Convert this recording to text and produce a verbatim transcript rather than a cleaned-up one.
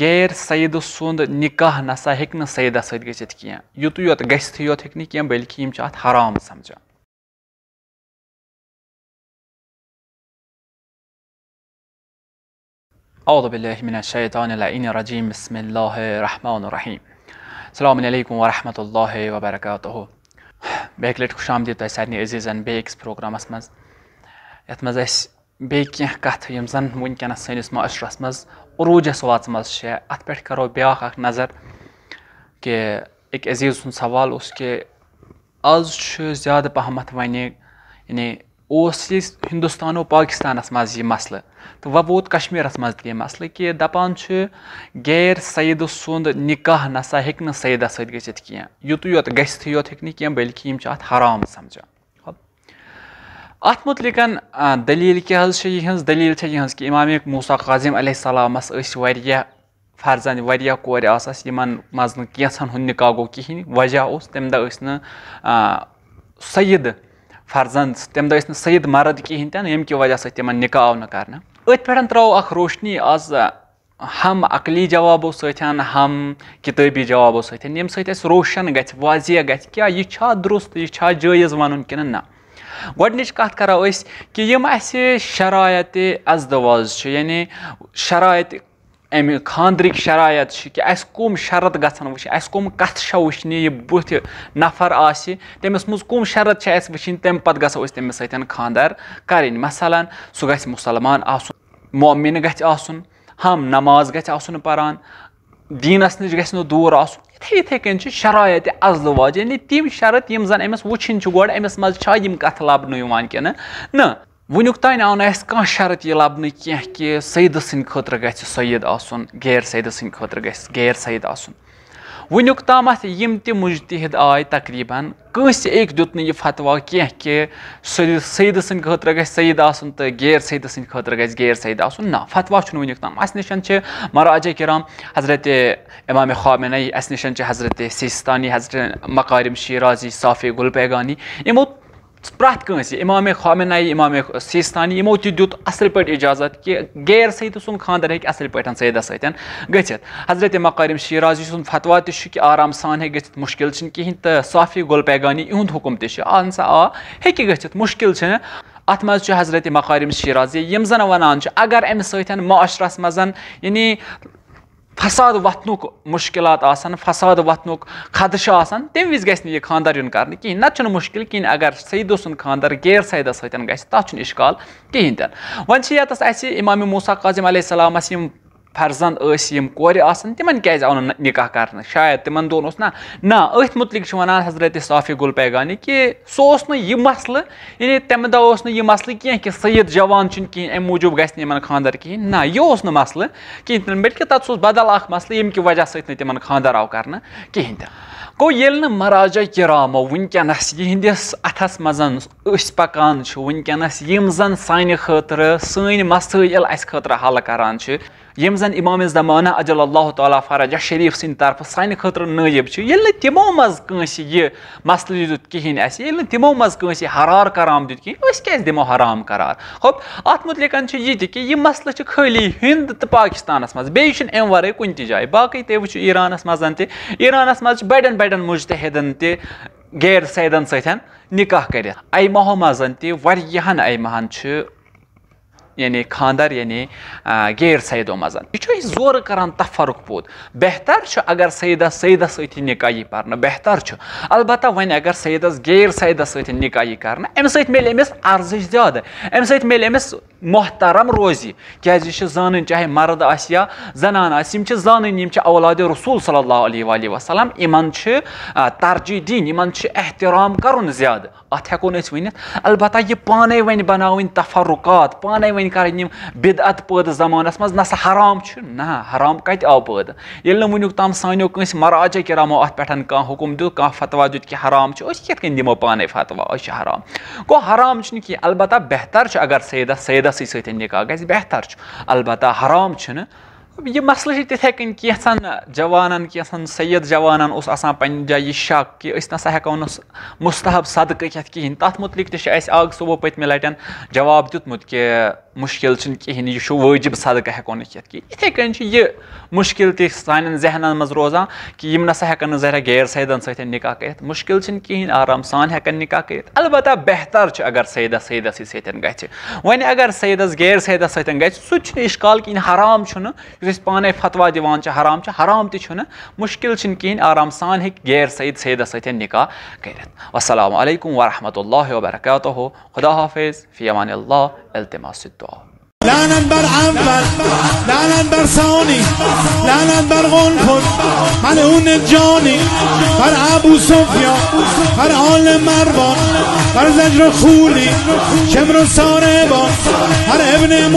غیر سیدٕ سُنٛد نکاح نسا ہیٚکہِ نہٕ سیدس سۭتۍ گٔژھِتھ کینٛہہ۔ یُتُے یوت گژھتھٕے یوت ہیٚکہِ نہٕ کینٛہہ، بلکہِ یِم چھِ اتھ حرام سمجھان۔ اعوذ باللہ من الشیطان اللعین الرجیم، بسم اللہ الرحمن الرحیم۔ السلام علیکم ورحمۃ اللہ وبرکاتہ۔ بیٚیہِ اَکہِ لَٹہِ خوش آمدید تۄہہِ سارنٕے عزیٖزَن بیٚیہِ أکِس پروگرامَس منٛز، یَتھ منٛز أسۍ بیٚیہِ کینٛہہ کَتھٕ، یِم زَن وٕنکیٚنَس سٲنِس معاشرَس منٛز عروٗجَس واژمَژٕ چھےٚ، اَتھ پٮ۪ٹھ کَرو بیٛاکھ اَکھ نظر کہِ أکۍ عزیٖز سُنٛد سوال اوس کہِ آز چھُ زیادٕ پَہمَتھ وۄنۍ، یعنی، اوس یہِ ہِندُستان و پاکِستانَس منٛز یہِ مسلہٕ، تہٕ وۄنۍ ووت کشمیٖرَس منٛز تہِ یہِ مسلہٕ کہِ دَپان چھِ غیر سیدٕ سُنٛد نکاح نسا ہیٚکہِ نہٕ سیدَس سۭتۍ گٔژھِتھ کینٛہہ، یُتُے یوت گژھتھٕے یوت ہیٚکہِ نہٕ کینٛہہ، بلکہِ یِم چھِ اَتھ حرام سمجھان۔ اَتھ مُتعلِقَن، آ، دٔلیٖل کیٛاہ حظ چھِ یِہٕنٛز؟ دٔلیٖل چھےٚ یِہٕنٛز کہِ اِمام موسیٰ کاظم علیہ السلامَس ٲسۍ واریاہ فرزند، واریاہ کورِ آسس، یِمن منٛز نہٕ کینٛژھن ہُنٛد نکاح گوٚو کِہینۍ۔ وجہ اوس، تمہِ دۄہ ٲسۍ نہٕ، آ، سید فرزند، تمہِ دۄہ ٲسۍ نہٕ سید مرد کِہینۍ تہِ نہٕ، ییٚمہِ کہِ وجہ سۭتۍ تِمن نکاح آو نہٕ کرنہٕ۔ أتھۍ پٮ۪ٹھ ترٲو اکھ روشنی آز، آ، ہم عقلی جوابو سۭتۍ، ہم کتٲبی جوابو سۭتۍ، ییٚمہِ سۭتۍ اَسہِ روشن گژھِ، واضح گژھِ، کیٛاہ یہِ چھا درست، یہِ چھا جٲیز ونُن کِنہٕ نہ۔ گۄڈٕنِچ کتھ کرو أسۍ کہِ یِم اَسہِ شرایط ازدواج چھِ، یعنی شرایط امہِ خاندرٕکۍ شرایط چھِ کہِ اَسہِ کٕم شرط گژھن وٕچھِنۍ، اَسہِ کٕم کتھٕ چھےٚ وٕچھنہِ، یہِ بُتھِ نفر آسہِ، تٔمِس منٛز کٕم شرط چھِ اَسہِ وٕچھِنۍ، تَمہِ پتہٕ گژھو أسۍ تٔمِس سۭتۍ خاندر کرٕنۍ۔ مثلاً، سُہ گژھِ مُسلمان آسُن، مؤمن گژھِ آسُن، ہم نماز گژھِ آسُن پران، دیٖنس نِش گژھِ نہٕ دوٗر آسُن۔ یِتھے یِتھے کٔنۍ چھِ شرایط ازدواج، یعنی تِم شرط یِم زن أمِس وٕچھِنۍ چھِ گۄڈٕ، أمِس منٛز چھا یِم کتھٕ لبنہٕ یِوان کِنہٕ نہ۔ وٕنیُک تام آو نہٕ اَسہِ کانٛہہ شرط یہِ لبنہٕ کینٛہہ کہِ سیدٕ سٕنٛدِ خٲطرٕ گژھِ سید آسُن، غیر سیدٕ سٕنٛدِ خٲطرٕ گژھِ غیر سید آسُن۔ وٕنیُک تامَتھ یِم تہِ مُجتہِد آے، تقریٖباً کٲنٛسہِ أکۍ دیُت نہٕ یہِ فتوا کینٛہہ کہِ سید-، سیدٕ سٕنٛدِ خٲطرٕ گژھِ سید آسُن تہٕ غیر سیدٕ سٕنٛدِ خٲطرٕ گژھِ غیر سید آسُن۔ نہ، فتوا چھُنہٕ وٕنیُک تام۔ اَسہِ نِش چھِ مراجع کرام حضرت امام خامنہ ای، اَسہِ نِش چھِ حضرت سیستانی، حضرت مکارم شیرازی، صافی گل پیگانی، یِمو پرٛٮ۪تھ کٲنٛسہِ، امام خامنہ ای، امام سیستانی، یِمو تہِ دیُت اَصٕل پٲٹھۍ اجازت کہِ غیر سیدٕ سُنٛد خانٛدر ہیٚکہِ اَصٕل پٲٹھۍ سیدس سۭتۍ گٔژھِتھ۔ حضرت مکارم شیرازی سُنٛد فتوا تہِ چھُ کہِ آرام سان ہیٚکہِ گٔژھِتھ، مُشکِل چھُنہٕ کِہیٖنۍ، تہٕ صافی گل پیگانی، یِہُنٛد حُکُم تہِ چھُ، اہن سا، آ، ہیٚکہِ گٔژھِتھ، مُشکِل چھُنہٕ۔ اَتھ منٛز چھُ حضرت مکارم شیرازی، یِم زَن وَنان چھِ، اگر اَمہِ سۭتۍ معاشرَس منٛز، یعنی، فساد وۄتھنُک مُشکِلات آسَن، فساد وۄتھنُک خدشہٕ آسَن، تَمہِ وِزِ گژھِ نہٕ یہِ خانٛدر یُن کرنہٕ کِہیٖنۍ۔ نَتہٕ چھُنہٕ مُشکِل کِہیٖنۍ، اگر سیدٕ سُنٛد خانٛدر غیر سیدس سۭتۍ گژھِ، تَتھ چھُنہٕ اِشکال کِہیٖنۍ تہِ نہٕ۔ وۄنۍ چھِ ییٚتَس اَسہِ امام موسیٰ کاظم علیہ السلامَس یِم فرزند ٲسۍ، یِم کورِ آسَن، تِمن کیازِ آو نہٕ نکاح کرنہٕ؟ شاید تِمن دۄہن اوس نہ، نہ، أتھۍ مُتعلِق چھُ وَنان حضرت صافی گل پیگانی کہِ سُہ اوس نہٕ یہِ مسلہٕ، یعنی تَمہِ دۄہ اوس نہٕ یہِ مسلہٕ کینٛہہ کہِ سید جوان چھُنہٕ کِہیٖنۍ، اَمہِ موٗجوٗب گژھِ نہٕ یِمن خانٛدر کِہیٖنۍ۔ نہ، یہِ اوس نہٕ مسلہٕ کِہیٖنۍ تہِ نہٕ، بلکہِ تَتھ اوس بدل اکھ مسلہٕ، ییٚمہِ کہِ وجہ سۭتۍ نہٕ تِمن خانٛدر آو کرنہٕ کِہیٖنۍ تہِ نہٕ۔ گوٚو، ییٚلہِ نہٕ مراجع کرامو وٕنکیٚنس یِہنٛدِس اتھس منٛز أسۍ پکان چھِ، وٕنکیٚنس یِم زن سانہِ خٲطرٕ سٲنۍ مسٲیل اَسہِ خٲطرٕ حل کران چھِ، یِم زن امام زمانہ عجل اللہ تعالیٰ فرجہ شریف سٕنٛدِ طرفہٕ سانہِ خٲطرٕ نٲیب چھِ، ییٚلہِ نہٕ تِمو منٛز کٲنٛسہِ یہِ مسلہٕ دیُت کِہیٖنۍ اَسہِ، ییٚلہِ نہٕ تِمو منٛز کٲنٛسہِ حرار کرام دیُت کِہیٖنۍ، أسۍ کیازِ دِمو حرام قرار؟ خب، اَتھ مُتعلِقَن چھُ یہِ تہِ کہِ یہِ مسلہٕ چھُ خٲلی ہِند تہٕ پاکِستانَس منٛز، بیٚیہِ چھُنہٕ اَمہِ وَرٲے کُنہِ تہِ جایہِ۔ باقٕے تُہۍ وٕچھِو ایرانَس منٛز تہِ، ایرانَس منٛز چھِ بَڑٮ۪ن بَڑٮ۪ن مُجتہِدَن تہِ غیر سیدَن سۭتۍ نکاح کٔرِتھ۔ اَیماہو منٛز تہِ واریاہَن اَیماہَن چھُ یعنی خانٛدر، یعنی، آ، غیر سیدو منٛز۔ یہِ چھُ اَسہِ زورٕ کران تفرق پوٗد۔ بہتر چھُ اگر سیدس، سیدس سۭتۍ یی نکاح یی پرنہٕ، بہتر چھُ۔ البتہ وۄنۍ اگر سیدس غیر سیدس سۭتۍ نکاح یی کرنہٕ، اَمہِ سۭتۍ میلہِ أمِس ارزش زیادٕ، اَمہِ سۭتۍ میلہِ أمِس محترم روزی، کیازِ یہِ چھِ زانٕنۍ، چاہے مرد آسہِ یا زنان آسہِ، یِم چھِ زانٕنۍ، یِم چھِ اولاد رسول صلی اللہ علیہ وآلہ وسلم، یِمن چھِ، آ، ترجیح دِنۍ، یِمن چھِ احترام کرُن زیادٕ۔ اَتھ ہٮ۪کو نہٕ أسۍ ؤنِتھ۔ البتہ یہِ پانَے وۄنۍ بَناوٕنۍ تفرقات، پانَے وۄنۍ کَرٕنۍ یِم بدعت پٲدٕ زمانَس منٛز، نہ سا حرام چھُ، نہ، حرام کَتہِ آو پٲدٕ؟ ییٚلہِ نہٕ وٕنیُک تام سانیو کٲنٛسہِ مراجع کرامو اَتھ پٮ۪ٹھ کانٛہہ حُکُم دیُت، کانٛہہ فتوا دیُت کہِ حرام چھُ، أسۍ کِتھ کٔنۍ دِمو پانَے فتوا أسۍ چھِ حرام؟ گوٚو، حرام چھُنہٕ کینٛہہ، البتہ بہتر چھُ اگر سیدَس، سیدَسٕے سۭتۍ نکاح گژھِ، بہتر چھُ، البتہ حرام چھُنہٕ۔ یہِ مسلہٕ چھِ تِتھے کٔنۍ کینٛژھن جوانن، کینٛژھن سید جوانن اوس آسان پننہِ جایہِ یہِ شک کہِ أسۍ نسا ہٮ۪کو نہٕ س-، مستحب صدقہٕ کھٮ۪تھ کِہینۍ۔ تتھ مُتعلق تہِ چھِ اسہِ اکھ، سُہ گوٚو پٔتمہِ لٹٮ۪ن جواب دیُتمُت کہِ مُشکِل چھُنہٕ کِہینۍ، یہِ چھُ وٲجِب صدقہٕ ہٮ۪کو نہٕ کھٮ۪تھ کِہینۍ۔ یِتھے کٔنۍ چھُ یہِ مُشکِل تہِ سانٮ۪ن ذہنن منٛز روزان کہِ یِم نسا ہٮ۪کن نہٕ ظٲہرا غیر سیدن سۭتۍ نکاح کٔرِتھ۔ مُشکِل چھُنہٕ کِہینۍ، آرام سان ہٮ۪کن نکاح کٔرِتھ۔ البتہ بہتر چھُ اگر سیدس سیدسٕے سۭتۍ گژھِ۔ وۄنۍ اگر سیدس غیر سیدس سۭتۍ گژھِ، سُہ تہِ چھُنہٕ اشکال کِہینۍ، حرام چھُنہٕ۔ یُس أسۍ پانے فتوا دِوان چھِ، حرام چھُ، حرام تہِ چھُنہٕ۔ مُشکِل چھُنہٕ کِہینۍ، آرام سان ہیٚکہِ غیر سید سیدس سۭتۍ نکاح کٔرِتھ۔ والسلام علیکم ورحمۃ اللہ وبرکاتہ۔ خدا حافظ، فی امان اللہ، التماس الدعا۔ لعنت بر اول، لعنت بر ثانی، لعنت بر قنفذ، ملعون جانی، بر ابو سفیان، بر آل مروان، بر زجر و خولی، شمر و ساربان، بر ابن